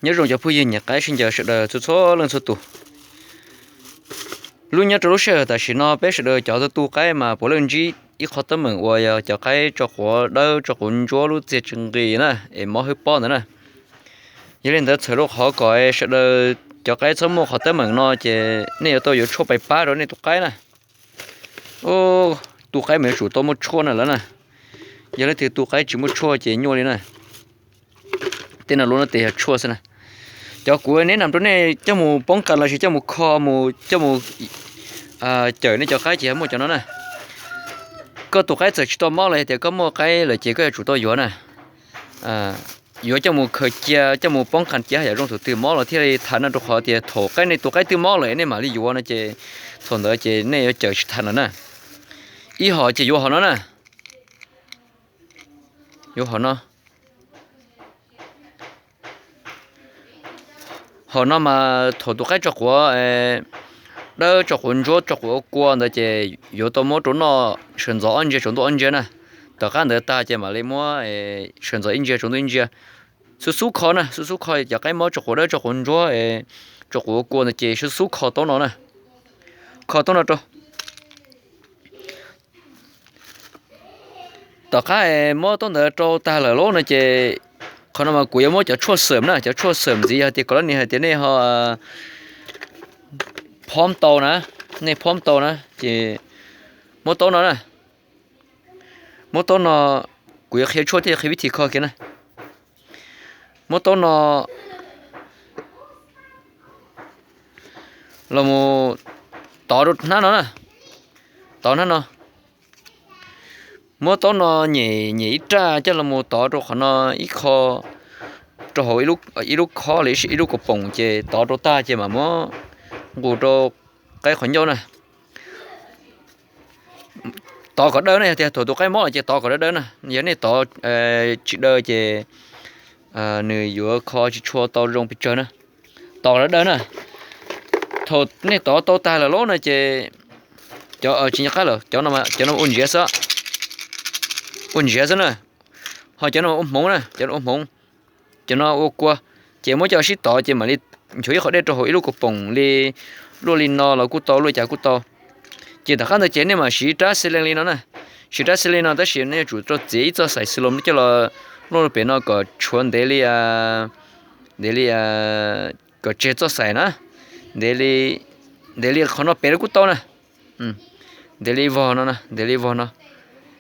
Nyob zoo cov phooj ywg nyiam qaib sib ncaws sawv daws txhua txhua leej txhua tus. Lub nyob rau lub sij hawm tam sim no peb sawv daws cov tu qaib mas puav leej ntsib ib qho teeb meem uas yog cov qaib tso quav dawb tso quav ntsuab lub txiaj tsis nqis na, es mob hwb pob ntawd na. Yog li ntawd txhawm rau qhov kom sawv daws cov qaib txhob muaj qhov teeb meem no ces nej yuav tau yuav tshuaj pais pab rau nej tus qaib na. Tu qaib mas yuav tsum tau muaj tshuaj na lawm na. Yog leej twg tu qaib tsis muaj tshuaj ces nyuaj li na. Tej no lub no tes yog tshuaj xwb na. Cov kuv neb nam rau nej coj mus poob qas los sis coj mus kho mus coj mus cawm nej cov qaib ces yog muaj cov no na. Koj tus qaib txawm tsis tau mob los yog tias koj muaj qaib lawm ces koj yuav tsum tau yuav na. Yuav coj mus khaws cia coj mus poob qas cia haj yam zoo, thaum twg mob los thiaj li tham no, rau qhov tias thaum qaib nej tus qaib twb mob lawm nej mam li yuav no ces thaum ntawd ces nej yuav cawm tsis tham lawm na. Ib hom ces yuav hom no na. Yuav hom no. Hom no mas thaum tus qaib tso quav dawb tso quav ntsuab tso quav kua ntawd ces yuav tau muab rau noj sawv ntxov ob ntsia tsaus ntuj ob ntsia na. Tom qab ntawd tag ces mam li muab sawv ntxov ib ntsia tsaus ntuj ib ntsia. Xub xub kho na, xub xub kho cov qaib mob tso quav dawb tso quav ntsuab tso quav kua ntawd ces xub xub kho taub no na. Kho taub no rau. Tom qab muab taub ntawd rau tag lawm lauj no ces qhov no mas kuv yuav muab cov tshuaj xeem na, cov tshuaj xeem ntxiv yog tias kom lab nis hais tias nej ho phob tau na, nej phob tau na ces muab taub no na. Muab taub no, kuv yuav qhia tshuaj thiab yuav qhia vib thim kho kiag na. Muab taub no los mus tov rau hnab no na, tov hnab no. Muab taub no nyem nyem ib raj coj los mus tov rau qhov no ib qho, rau hauv ib lub khob li ib lub kaus poom ces tov rau tag ces mam muab nqus rau qaib qhov ncauj na. Tov kom dawb na, yog tias thaum tus qaib mob lawm ces tov kom dawb dawb na, yog nej tov tsis dawb ces nws yuav kho tsis tshua tau zoo pes tsawg na. Tov kom dawb dawb na. Thaum nej tov tau tag lawm lauj no ces cov tsis nco qab lawm, cov no ua ntsiav xwb, ua ntsiav xwb na. Ho cov no ua hmoov na, cov no ua hmoov, cov no ua kua. Ces muab coj sib tov ces mam li nchuav ib qho dej rau hauv ib lub kaus poom li, luaj li no los kuj tau, luaj cas kuj tau. Ces tom qab ntawd ces nej mam siv rab xi lees li no na. Siv rab xi lees no tab sis nej yuav tsum rau txiav ib txoj xaim xwb los coj los luaj rau pem no kom tshuav ntev li, ntev li, kom tseg txoj xaim na. Ntev li, ntev li qhov no pem los kuj tau na. Ntev li vog no, ntev li vog no.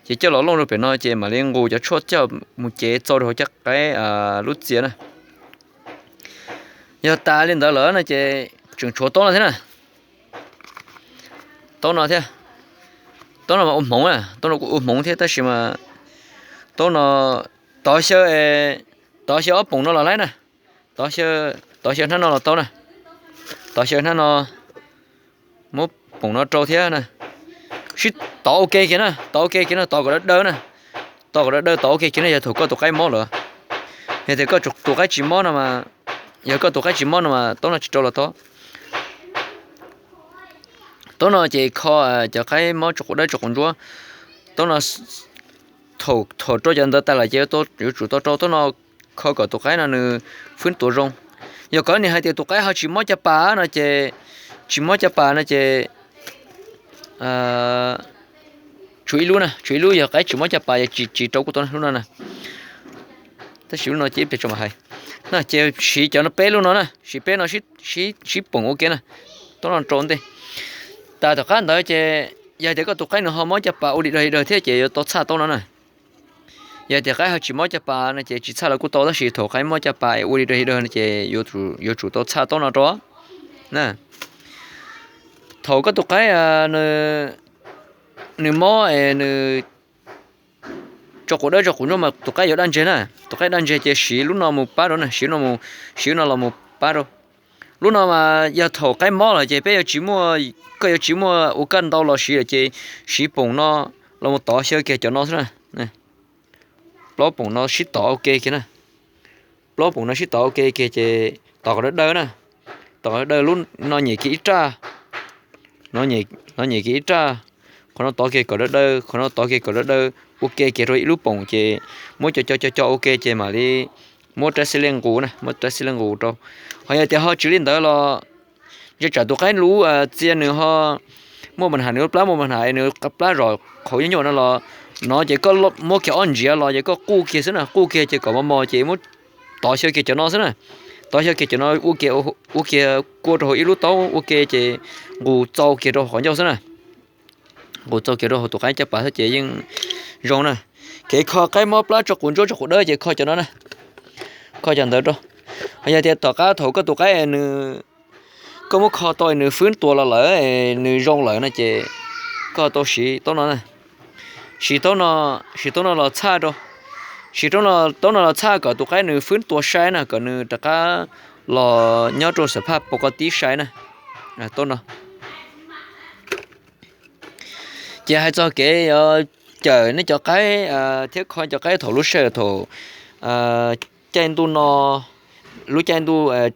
Ces coj los luaj rau pem no ces mam li nqus cov tshuaj coj mus cev txau rau hauv caj qaib lub txiaj na. Yog tas li ntawd lawm no ces tseem tshuav taub no thiab na. Taub no thiab. Taub no mas ua hmoov na, taub no kuj ua hmoov thiab tab sis mas taub no tov xyaw, tov xyaw ob poom no los laib na. Tov xyaw hnab no los tau na. Tov xyaw hnab no, muab poom no rau thiab na. Sib tov ua ke kiag na, tov ua ke kiag no, tov kom dawb dawb na. Tov kom dawb dawb, tov ua ke kiag no yog thaum koj tus qaib mob lawm. Yog tias koj tus qaib tsis mob no mas, yog koj tus qaib tsis mob no mas taub no tsis rau los tau. Taub no ces kho cov qaib mob tso quav dawb tso quav ntsuab. Taub no thaum rau cov ntawd tas lawm ces yuav tsum tau rau taub no kho kom tus qaib no nws fwb tuav zoo. Yog koj niam hais tias tus qaib ho tsis mob caj pas no ces, tsis mob caj pas no ces tshuav ib lub na, tshuav ib lub yog qaib tsis mob caj pas yog tsis, tsis rau kuj tau lub no na. Tab sis lub no ces ib pliag tso mam hais. No ces siv cov no peb lub no na, siv peb no sib poom ua ke na. Taub no rau ntej. Tas tom qab ntawd ces yog tias koj tus qaib nws ho mob caj pas ua li dawg li dawg thiab ces yuav tau txhaj taub no na. Yog tias qaib ho tsis mob caj pas no ces tsis txhaj los kuj tau tab sis thaum qaib mob caj pas es ua li dawg li dawg no ces yuav tsum tau txhaj taub no rau na. Thaum koj tus qaib nws mob es nws tso quav dawb tso quav ntsuab mas tus qaib yuav daj ntseg na. Tus qaib daj ntseg ces siv lub no mus pab rau na, siv, siv lub no los mus pab rau. Lub no mas yog thaum qaib mob lawm ces peb yuav tsis muaj, koj yuav tsis muaj ua kaj ntau los siv lawm ces siv poom no los mus tov xyaw kiag cov no xwb na. Plaub poom no sib tov ua ke kiag na. Plaub poom no sib tov ua ke kiag ces tov kom dawb dawb na. Tov kom dawb dawb, lub no nyem kiag ib raj, no nyem kiag ib raj. Qhov no tov kiag kom dawb dawb, qhov no tov kiag kom dawb dawb ua ke kiag rau ib lub poom ces muab co co co co ua ke ces mam li muab rab xib lej nqus na, muab rab xib lej nqus rau. Ho yog tias ho tsis li ntawd los, ntshe tsam tus qaib lub txia nws ho muaj mas has, nws lub plab muaj mas has, nws plab zom qhauv nyuaj nyuaj no los, no ces koj muab kiag ob ntsiav los ces koj quj kiag xwb na, quj kiag ces kom mos mos ces muab tov xyaw kiag cov no xwb na. Tov xyaw kiag cov no ua kiag, ua kiag kua rau hauv ib lub taub ua ke ces nqus txau kiag rau qhov ncauj xwb na. Nqus txau kiag rau hauv tus qaib caj pas xwb ces yeej zoo na. Kev kho qaib mob plab tso quav ntsuab tso quav dawb ces kho cov no na. Kho cov ntawd rau. Ho yog tias tom qab thaum koj tus qaib nws, koj muab kho tau nws fwb tua los lawm, nws zoo lawm no ces koj tau siv taub no na. Siv taub no, siv taub no los txhaj rau. Siv taub no los txhaj kom tus qaib nws fwb tua sai na, kom nws rov qab los nyob rau xam phaj pos ko tib sai na. Taub no. Ces hais txog kev yuav cawm nej cov qaib thiab kho cov qaib thaum lub sij hawm thaum caij ntuj no, lub caij ntuj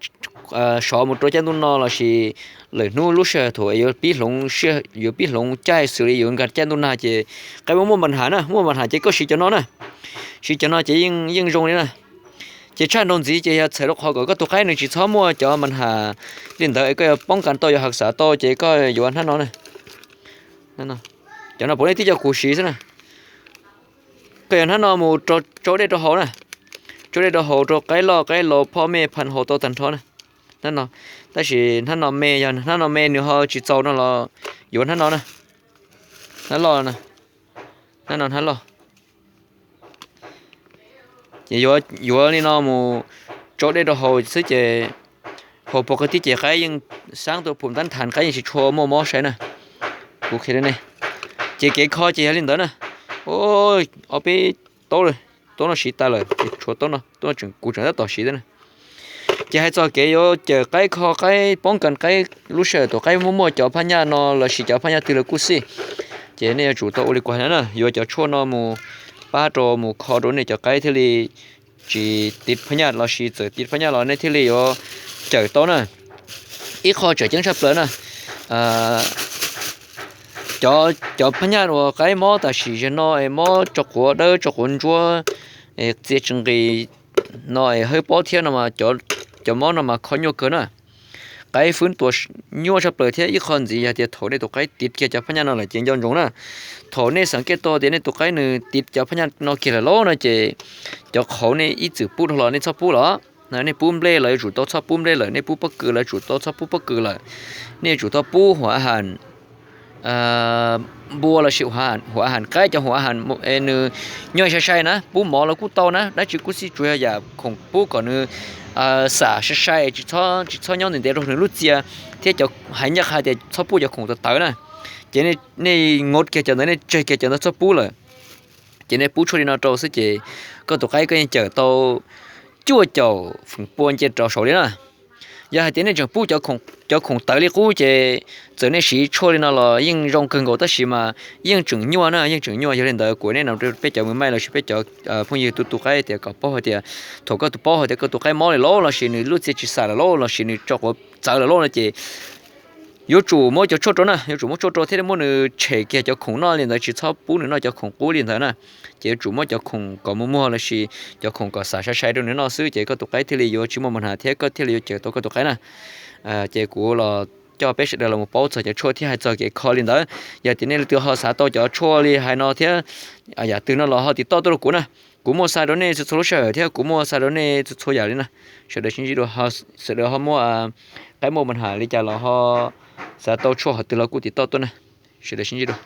sov mus rau caij ntuj no lossis lwm hnub lub sij hawm thaum yuav pib hloov, yuav pib hloov caij xws li yuav nkag caij ntuj nag ces qaib muaj mas has na, muaj mas has ces koj siv cov no na. Siv cov no ces yeej zoo li na. Ces tshaj nrho ntxiv ces yog txhais rau qhov kom koj tus qaib nws tsis txhob muaj cov mas has li ntawd es koj yuav poob kas tau yuav hav xav tau ces koj yuav hnab no na. Cov no puav leej tib co kuv siv xwb na. Koj yuav hnab no mus rau, tsau dej rau haus na. Tsau dej rau haus rau qaib loj qaib laus phoj mej phaj haus tau tag nrho na. Hnab no, tab sis hnab no me, yog hnab no me nws ho tsis txaus no los yuav hnab no na. Hnab loj, hnab no hnab loj. Ces yuav li no mus tsau dej rau haus xwb ces haus pos ko tib ces qaib yeej xab tuaj phum ntab thas qaib yeej tsis tshua muaj mob sai na. Kuv qhia rau nej. Ces kev kho ces yog li ntawd na. Ob peb taub, taub no siv tas lawm ces tshuav taub no, taub no kuv tseem tab tom siv xwb na. Ces hais txog kev yuav cawm qaib kho qaib poob kas qaib lub sij hawm thaum qaib muaj muaj cov phaj nyaj no lossis cov phaj nyaj twg los kuj xij, ces nej yuav tsum tau ua li kuv hais na, yuav cov tshuaj no mus pab rau mus kho rau nej cov qaib thiaj li tsis tiv phaj nyaj lossis txawm tiv phaj nyaj los nej thiaj li yuav cawm tau na. Ib qho tseem ceeb tshaj plaws na, cov phaj nyaj uas qaib mob tam sim zaum no es mob tso quav dawb tso quav ntsuab, txia tsis nqis no es hawb pob thiab no, cov mob no mas kho nyuaj kawg na. Qaib fwb tua nyuaj tshaj plaws thiab ib qho ntxiv yog tias thaum nej tus qaib tiv kiag cov phaj nyaj no lawm ces nco ntsoov na. Thaum nej xav kev tau tias nej tus qaib nws tiv cov phaj nyaj no kiag lawm lauj no ces cov qhauv nej ib txwm pub dhau los nej txhob pub los. Nej pub nplej los yuav tsum tau txhob pub nplej lawm, nej pub pob kws los yuav tsum tau txhob pub pob kws lawm. Nej yuav tsum tau pub huam a has npua lossis huam a has qaib, cov huam a has nws nyob sai sai na, pub mov los kuj tau na, dab tsi kuj xij, tsuas yog yam khoom pub kom nws xam sai sai, tsis txhob nyob ntev ntev rau nws lub txia, thiab cov hais ncaj qha tias txhob pub cov khoom tawv tawv na. Ces nej ngot kiag cov ntawd, nej tseg kiag cov ntawd txhob pub lawm. Ces nej pub tshuaj li no rau xwb ces koj tus qaib koj yeej cawm tau cuaj caum feem pua nce rau saud li na. Yog hais tias nej tseem pub cov khoom tawv li qub ces txawm nej siv tshuaj li no los yeej zoo kawg nkaus tab sis mas yeej tseem nyuaj na, yeej tseem nyuaj. Yog li ntawd kuv nej no peb cov mws maij lossis peb cov phooj ywg tus tus qaib tias kom paub hais tias thaum koj tus paub hais tias koj tus qaib mob li lauj lossis nws lub txia tsis xam lawm lauj lossis nws tso quav txawv lawm lauj no ces yuav tsum muab cov tshuaj rau na, yuav tsum muab tshuaj rau thiab muab nws tshem kiag cov khoom noj li ntawd, tsis txhob pub nws noj cov khoom qub li ntawd na. Ces yuav tsum muab cov khoom kom muag muag lossis cov khoom kom xam sai sai rau nws noj xwb ces koj tus qaib thiaj li yuav tsis muaj mas has thiab koj thiaj li yuav cawm tau koj tus qaib na. Ces kuv los coj peb sawv daws los paub txog cov tshuaj thiab hais txog kev kho li ntawd. Yog tias nej leej twg ho xav tau cov tshuaj li hais no thiab yam twg no los ho tiv toj tuaj rau kuv na. Kuv muaj xa rau nej txhua txhua lub sij hawm thiab kuv muaj xa rau nej txhua txhua yam li na. Sawv daws sib ntsib dua, sawv daws ho muaj qaib muaj mas has li cas los ho xav tau tshuaj hom twg los kuj tiv toj tuaj na. Sawv daws sib ntsib dua.